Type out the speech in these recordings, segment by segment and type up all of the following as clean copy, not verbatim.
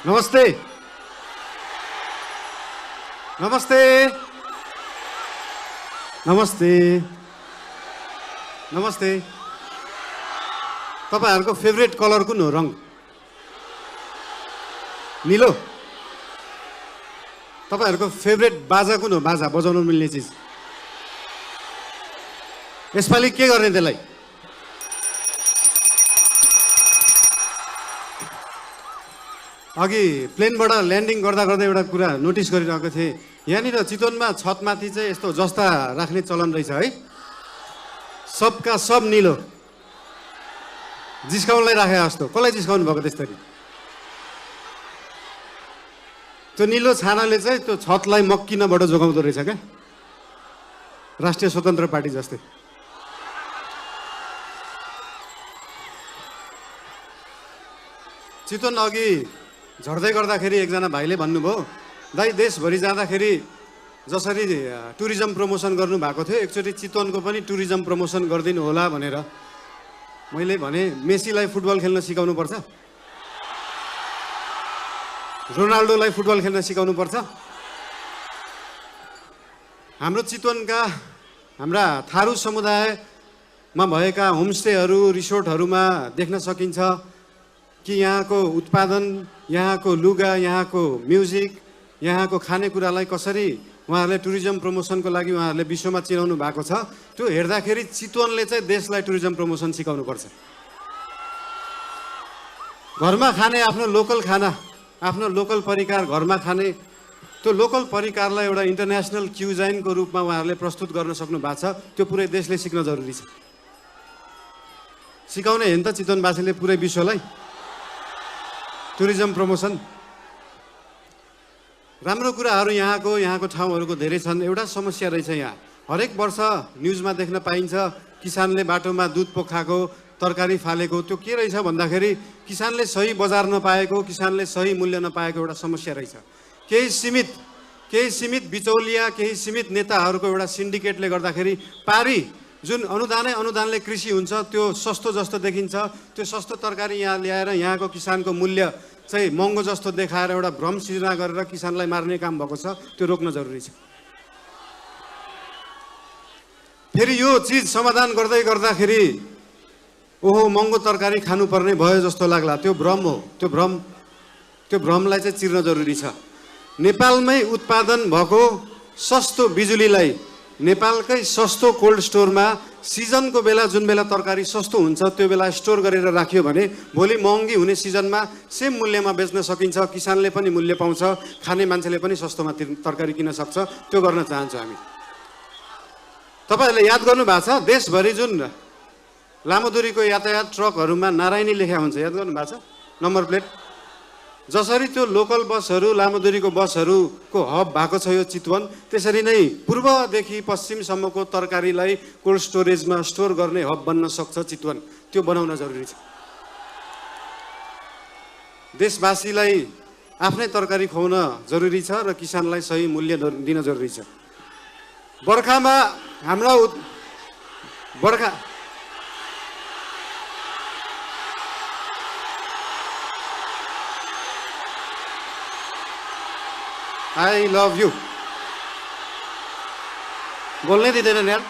नमस्ते नमस्ते नमस्ते नमस्ते तपाईहरुको फेभरेट कलर कुन हो? रङ नीलो। तपाईहरुको फेभरेट बाजा कुन हो? बाजा बजाउन मिल्ने चीज। यसपालि के गर्ने त्यसलाई? अघि प्लेनबाट ल्यान्डिङ गर्दा गर्दा एउटा कुरा नोटिस गरिरहेको थिएँ। यहाँनिर चितवनमा छतमाथि चाहिँ यस्तो जस्ता राख्ने चलन रहेछ है। सबका सब नीलो। जिस्काउनलाई राखे जस्तो। कसलाई जिस्काउनु भएको त्यसरी? त्यो नीलो छानाले चाहिँ त्यो छतलाई मक्किनबाट जोगाउँदो रहेछ क्या, राष्ट्रिय स्वतन्त्र पार्टी जस्तै। चितवन अघि झर्दै गर्दाखेरि एकजना भाइले भन्नुभयो, दाइ देशभरि जाँदाखेरि जसरी टुरिज्म प्रमोसन गर्नुभएको थियो एकचोटि चितवनको पनि टुरिज्म प्रमोसन गरिदिनु होला भनेर। मैले भने मेसीलाई फुटबल खेल्न सिकाउनु पर्छ, रोनाल्डोलाई फुटबल खेल्न सिकाउनु पर्छ। हाम्रो चितवनका हाम्रा थारू समुदायमा भएका होमस्टेहरू रिसोर्टहरूमा देख्न सकिन्छ कि यहाँको उत्पादन, यहाँको लुगा, यहाँको म्युजिक, यहाँको खानेकुरालाई कसरी उहाँहरूले टुरिज्म प्रमोसनको लागि उहाँहरूले विश्वमा चिनाउनु भएको छ। त्यो हेर्दाखेरि चितवनले चाहिँ देशलाई टुरिज्म प्रमोसन सिकाउनुपर्छ। घरमा खाने आफ्नो लोकल खाना, आफ्नो लोकल परिकार घरमा खाने, त्यो लोकल परिकारलाई एउटा इन्टरनेसनल क्युजाइनको रूपमा उहाँहरूले प्रस्तुत गर्न सक्नु भएको छ। त्यो पुरै देशले सिक्न जरुरी छ। सिकाउने हेन त चितवनवासीले पुरै विश्वलाई टुरिज्म प्रमोसन। राम्रो कुराहरू यहाँको ठाउँहरूको धेरै छन्। एउटा समस्या रहेछ यहाँ, हरेक वर्ष न्युजमा देख्न पाइन्छ किसानले बाटोमा दुध पोखाएको, तरकारी फालेको। त्यो के रहेछ भन्दाखेरि किसानले सही बजार नपाएको, किसानले सही मूल्य नपाएको एउटा समस्या रहेछ। केही सीमित बिचौलिया, केही सीमित नेताहरूको एउटा सिन्डिकेटले गर्दाखेरि पारी जुन अनुदानले कृषि हुन्छ त्यो सस्तो जस्तो देखिन्छ। त्यो सस्तो तरकारी यहाँ ल्याएर यहाँको किसानको मूल्य चाहिँ महँगो जस्तो देखाएर एउटा भ्रम सृजना गरेर किसानलाई मार्ने काम भएको छ। त्यो रोक्न जरुरी छ। फेरि यो चिज समाधान गर्दै गर्दाखेरि ओहो महँगो तरकारी खानुपर्ने भयो जस्तो लाग्ला, त्यो भ्रम हो। त्यो भ्रमलाई चाहिँ चिर्न जरुरी छ। नेपालमै उत्पादन भएको सस्तो बिजुलीलाई नेपालकै सस्तो कोल्ड स्टोरमा सिजनको बेला जुन बेला तरकारी सस्तो हुन्छ त्यो बेला स्टोर गरेर राख्यो भने भोलि महँगी हुने सिजनमा सेम मूल्यमा बेच्न सकिन्छ। किसानले पनि मूल्य पाउँछ, खाने मान्छेले पनि सस्तोमा तरकारी किन्न सक्छ। त्यो गर्न चाहन्छौँ हामी। तपाईहरुले याद गर्नु भएको छ देशभरि जुन लामो दूरीको यातायात ट्रकहरूमा नारायणी लेखा हुन्छ, याद गर्नु भएको छ नम्बर प्लेट। जसरी त्यो लोकल बसहरू, लामो दूरीको बसहरूको हब भएको छ यो चितवन, त्यसरी नै पूर्वदेखि पश्चिमसम्मको तरकारीलाई कोल्ड स्टोरेजमा स्टोर गर्ने हब बन्न सक्छ चितवन। त्यो बनाउन जरुरी छ। देशवासीलाई आफ्नै तरकारी खुवाउन जरुरी छ र किसानलाई सही मूल्य दिन जरुरी छ। बर्खामा हाम्रा I love you. बोल्नै दिँदैन यार।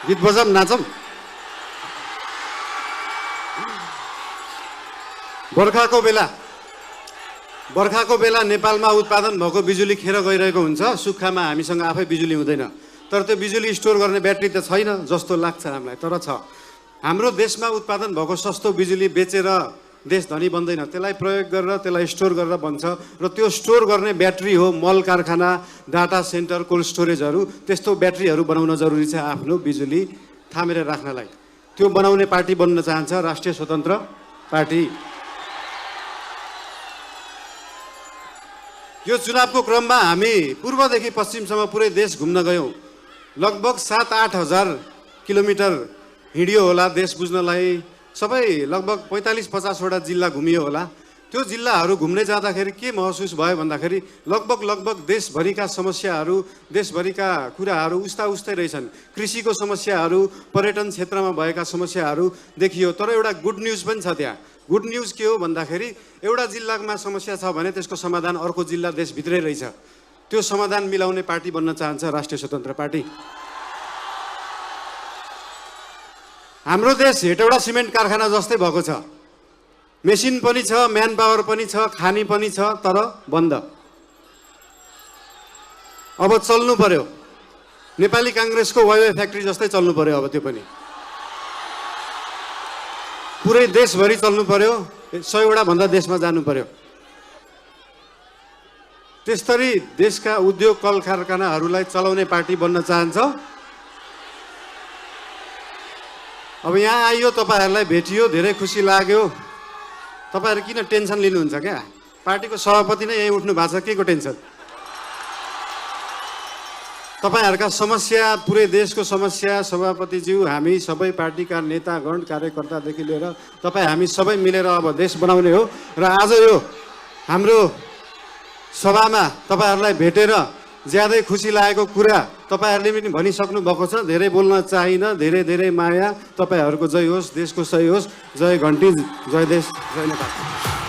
गीत बजाम नाचम। बर्खाको बेला नेपालमा उत्पादन भएको बिजुली खेर गइरहेको हुन्छ। सुक्खामा हामीसँग आफै बिजुली हुँदैन, तर त्यो बिजुली स्टोर गर्ने ब्याट्री त छैन जस्तो लाग्छ हामीलाई, तर छ। हाम्रो देशमा उत्पादन भएको सस्तो बिजुली बेचेर देश धनी बन्दैन, त्यसलाई प्रयोग गरेर त्यसलाई स्टोर गरेर बन्छ। र त्यो स्टोर गर्ने ब्याट्री हो मल कारखाना, डाटा सेन्टर, कोल्ड स्टोरेजहरू। त्यस्तो ब्याट्रीहरू बनाउन जरुरी छ आफ्नो बिजुली थामेर राख्नलाई। त्यो बनाउने पार्टी बन्न चाहन्छ राष्ट्रिय स्वतन्त्र पार्टी। यो चुनावको क्रममा हामी पूर्वदेखि पश्चिमसम्म पुरै देश घुम्न गयौँ। लगभग 7-8 हजार किलोमिटर हिँडियो होला देश बुझ्नलाई। सबै लगभग 45-50 वटा जिल्ला घुमियो होला। त्यो जिल्लाहरू घुम्ने जाँदाखेरि के महसुस भयो भन्दाखेरि लगभग देशभरिका समस्याहरू, देशभरिका कुराहरू उस्तै रहेछन्। कृषिको समस्याहरू, पर्यटन क्षेत्रमा भएका समस्याहरू देखियो। तर एउटा गुड न्युज पनि छ त्यहाँ। गुड न्युज के हो भन्दाखेरि एउटा जिल्लामा समस्या छ भने त्यसको समाधान अर्को जिल्ला देशभित्रै रहेछ। त्यो समाधान मिलाउने पार्टी बन्न चाहन्छ राष्ट्रिय स्वतन्त्र पार्टी। हाम्रो देश हेटौडा सिमेन्ट कारखाना जस्तै भएको छ। मेसिन पनि छ, म्यान पावर पनि छ, खानी पनि छ, तर बन्द। अब चल्नु पर्यो। नेपाली काङ्ग्रेसको वाइवाई फ्याक्ट्री जस्तै चल्नु पर्यो अब त्यो पनि। पुरै देशभरि चल्नु पर्यो, 100 वटा भन्दा देशमा जानु पर्यो। त्यसरी देशका उद्योग कल कारखानाहरूलाई चलाउने पार्टी बन्न चाहन्छ। अब यहाँ आइयो, तपाईँहरूलाई भेटियो, धेरै खुसी लाग्यो। तपाईँहरू किन टेन्सन लिनुहुन्छ क्या? पार्टीको सभापति नै यहीँ उठ्नु भएको छ, के को टेन्सन? तपाईँहरूका समस्या, पुरै देशको समस्या सभापतिज्यू, हामी सबै पार्टीका नेतागण कार्यकर्तादेखि लिएर तपाईँ हामी सबै मिलेर अब देश बनाउने हो। र आज यो हाम्रो सभामा तपाईँहरूलाई भेटेर ज्यादै खुसी लागेको कुरा तपाईँहरूले पनि भनिसक्नु भएको छ। धेरै बोल्न चाहिन। धेरै माया। तपाईँहरूको जय होस्, देशको सही होस्। जय घन्टी, जय देश, जय नेपाल।